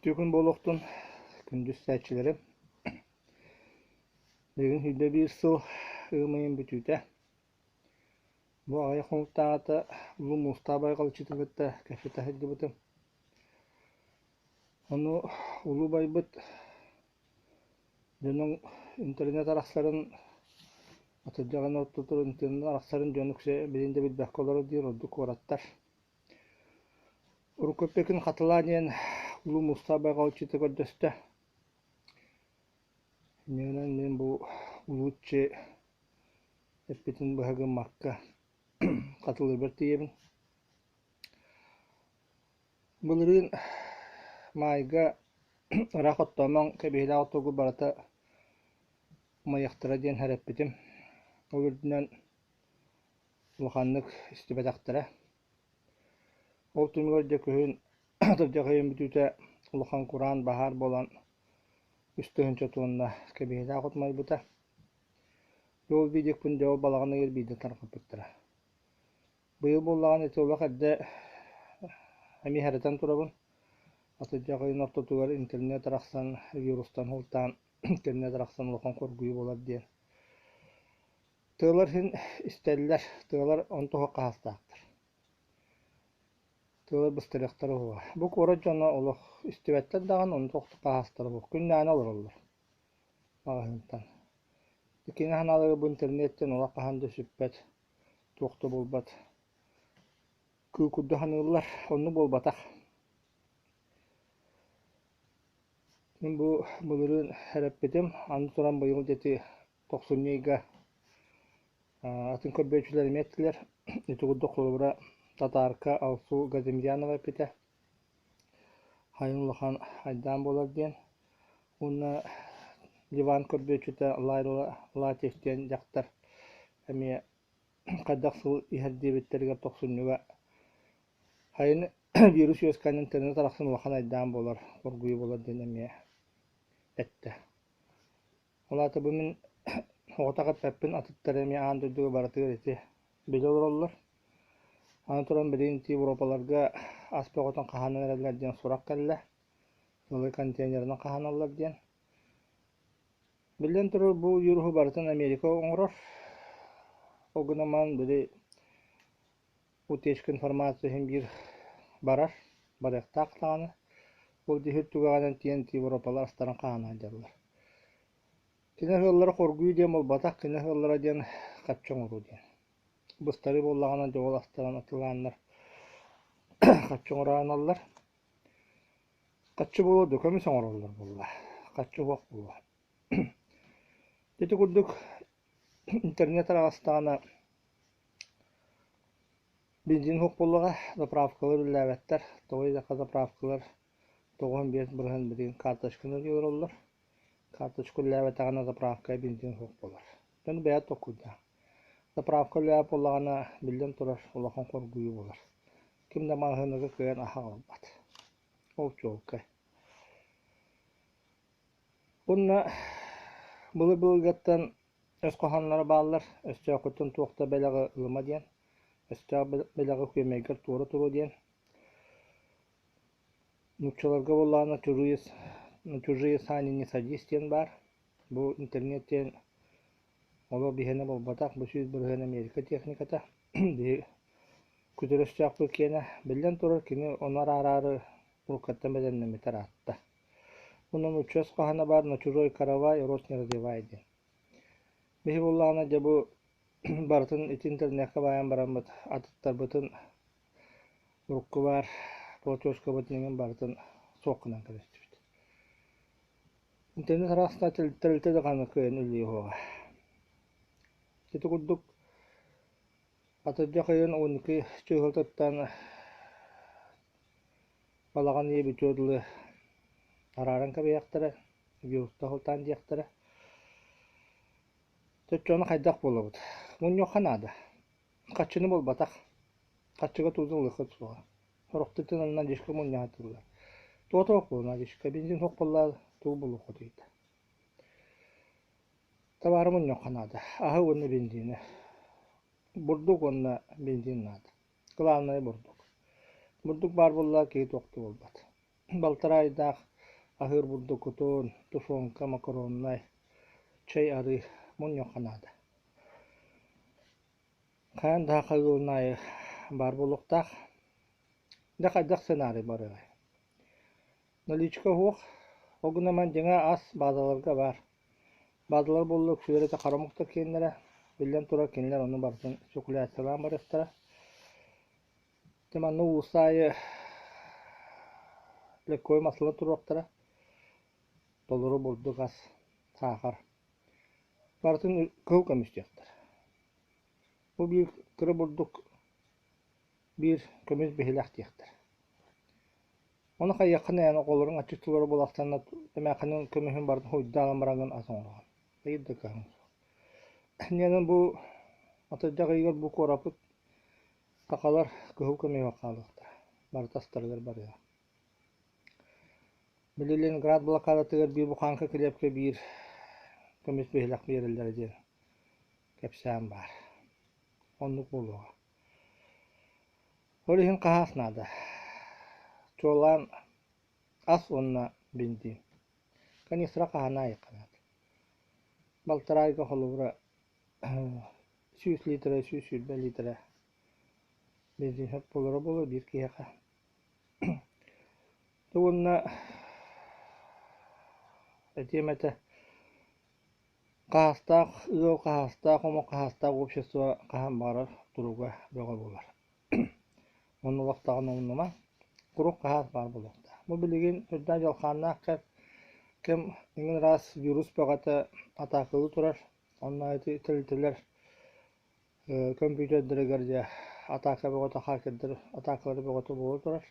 Үтүө күн буолуохтун, күндү истээччилэрим. Билигин 21 сыл ыам ыйын бүтүүтэ. Бу аҕыйах хонуктааҕыта Улуу Муустаах байҕалыччытын кытта кэпсэтэ сылдьыбытым. Ону улуу байбыт дьонуҥ интернет арахсарын, атырдьаҕын ортотугар интернет арахсарын дьон үксэ билигин да билбэккэ олорор диир ордук куораттар. Урукку эппиккин хатылаа диэн Улуу Муустаах байҕалыччыта көрдөстө. Инньэ мин бу улууччу эппитин быһа гыммакка хатылыырбар тиийэбин. Былырыын маайга ыраах оттоомоҥ кэбиһилээх оттугу барыта умайыахтара диэн сэрэппитим. Ол үрдүнэн улаханнык истибэтэхтэрэ. Ол түмүгэр дьэ күһүн атырдьах ыйын бүтүүтэ улахан кураан баһаар буолан 3000 туонна кэбиһилээх от умайбыта. Ол видеокпун дьэ ол балаҕан ыйыгар биирдэ тарҕаппыттара. Быйыл буоллаҕына ити олох эрдэ эмиэ сэрэтэн турабын. Атырдьах ыйын ортотугар интернет арахсан, вирустан сылтаан интернет арахсан улахан хоргуйуу буолар диэн. Тыалар иһин истэллэр, тыалар онто суох хаһаастаахтар. Тыалар быстарыахтара уһуга. Бу куорат дьоно олох истибэттэр даҕаны, онто суох хаһаастара суох. Күннээҕинэ олороллор маҕаһыынтан. Кини санаалара бу интернеттэн олох хаһан да сүппэт, туох да буолбат. Кыы курдук саныыллар, оннук буолбатах. Мин бу былырыын эрэппитим, аны туран быйыл дьэ тохсунньу ыйга атын көрбүөччүлэр эмиэ эттилэр. Ити курдук холобура Татаарка Алсу Газимзянова эппитэ. Хайын улахан айдаан буолар диэн. Уонна диван көрбүөччүтэ Лайла Латиф диэн дьахтар эмиэ хайдах сыл иһэр диэбиттэригэр тохсунньуга хайын вирус үөскээн интернет арахсан улахан айдаан буолар, хоргуйуу буолар диэн эмиэ эттэ. Ол аата бу мин оҕотох эппэппин, атыттар эмиэ аан дойдуга барытыгар ити билэ олороллор. Аны туран билигин ити Европаларга ас бөҕөтүн хаһаанан эрэллэр диэн сурах кэллэ. Сылы контейнерынан хаһааналлар диэн. Биллэн турар, бу вируһу барытын Америка оҥорор. Ол гынан баран били утечка информация иһин биир барар, барыахтаах даҕаны. Ол дьиһир түгэҕинэн тиийэн Европалар астарын хаһаана сылдьаллар. Кини ыаллара хоргуйуу диэн буолбатах, кини ыаллара диэн харчы оҥоруу диэн. Быстарыы буоллаҕына дьэ ол астарын атыылааннар харчы оҥорооноллор. Харчы буолуо дуо, көмүс оҥороллор буолла, харчы суох буолуо. Ити курдук интернет араҕастаҕына бензин суох буоллаҕа, заправкалар үлэлээбэттэр. Тоҕо диэтэххэ заправкалар 95% билигин карточканы олороллор. Карточка үлэлээбэтэҕинэ заправка бензин суох буолар. Дьон бэйэ толкуйдаах. Заправка үлэлээбэт буоллаҕына, биллэн турар, улахан хоргуйуу буолар. Ким да маҕаһыыныгар кыайан аһа аҕалбат. Ол чуолкай. Уонна былыр-былыргаттан өс хоһоонноро бааллар, өстөөххүттэн туох да бэлэҕи ылыма диэн, өстөөх бэлэҕи күөмэйгэр туора туруо диэн. Нууччаларга буоллаҕына чужие, чужие сани не садись диэн баар. Бу интернет диэн олох биһиэнэ буолбатах, бу 100% Америка техниката. Биһи күтүр өстөөхпүт киэнэ. Биллэн турар, кини ону араараары уруккаттан бэлэмнэммитэ ыраатта. Онон учуос хаһана баар на чужой каравай рот не разевай диэн. Биһи буоллаҕына дьэ бу барытын ити интернекка баайан бараммыт атыттарбытын урукку баар платежкабытын иҥин барытын суох гынан кэбистибит. Интернет араастаах тэрилтэ даҕаны кыайан үлэлиэ суоҕа. Ити курдук атырдьах ыйын 12 чыыһылтыттан балаҕан ыйа бүтүөр дылы арааран кэбиһиэхтэрэ, вируста сылтаан диэхтэрэ. Чоччону хайдах буолабыт? Мунньуохха наада. Харчыны буолбатах. Харчыга тугу ылыаххыт суоҕа. Сорохтор наличка мунньа сатыыллар. Туох туох буолуо наличка? Бензин суох буолла тугу булуоххут ыйда. Табаары мунньуохха наада. Аһы уонна бензини. Бурдук уонна бензин наада. Кылаабынайа бурдук. Бурдук баар буолла киһи туох да буолбат. Балтараа ыйдаах. Аһыыр бурдуккутун, тушенка, макароннай, чэй арыы мунньуохха наада. Хайаан да саха ыалын аайы баар буолуохтаах. Дьэ хайдах сценарий барыаҕай? Наличка суох, ол гынан баран дьиҥэ ас базаларга баар. Базалар буолла үксүлэрэ ити хара омуктар киэннэрэ, биллэн турар кинилэр ону барытын спекуляциялаан барыахтара. Дьэ манна уулусса аайы легковой массыына туруохтара, толору бурдук ас, саахар. Барытын кыһыл көмүс диэхтэр. Бу биир кыра бурдук биир көмүс биһилэх диэхтэр. Ону хайыаххын эн оҕолоруҥ аччык тулара буолахтарына эмээххинин көмүһүн барытын хуйдаан бараҥҥын ас оҥороҕун. Ыйыт да кыһаҥ суох. Инньэ бу атырдьах ыйыгар бу куораппыт сахалар кыһыл көмүһү хаалыахтара. Барыта астарыгар барыаҕа. Били Ленинград блокадатыгар биир бухааҥка килиэпкэ биир көмүс биһилэх биэрэллэрэ диэн кэпсээн баар. Оннук буолуоҕа. Ол иһин хаһаас наада. Чуолаан ас уонна бензин. Канистра хаһан аайыахха наада. Балтараа ыйга холобура 100 литрэ, 120 литрэ бензин сөп буолара буолуо биир киһиэхэ. Уонна этиэм этэ хаһаастаах ыал, хаһаастаах омук, хаһаастаах общество хаһан баҕарар туруга бөҕө буолар. Онно олохтооҕун умнума, куруук хаһаас баар буолуохтаах. Бу билигин үрдээх дьалхааннаах кэм, кэм иҥин ыраас вирус бөҕөтө атаакалыы турар. Онно ити тэрилтэлэр компьютердарыгар дьэ атака бөҕөтө, хакердар атаакалара бөҕөтө буола турар.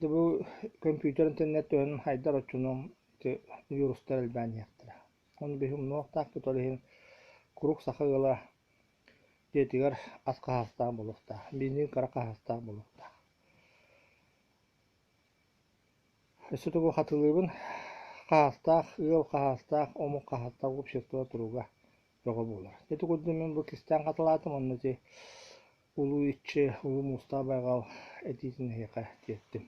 Дьэ бу компьютер интернет төһөнөн хайдар оччонон ити вирустар элбээн иһиэхтэрэ. Ону биһи умнуохтаахпыт, ол иһин куруук саха ыала дьиэтигэр ас хаһаастаах буолуохтаах, бензин кыра хаһаастаах буолуохтаах. Өссө тугу хатылыыбын, хаһаастаах ыал хаһаастаах, омук хаһаастаах общество туруга бөҕө буолар. Ити курдук мин бу кистээн хатылаатым уонна ити улуу иччи, улуу муустаах байҕал этиитин эһиэхэ тиэртим.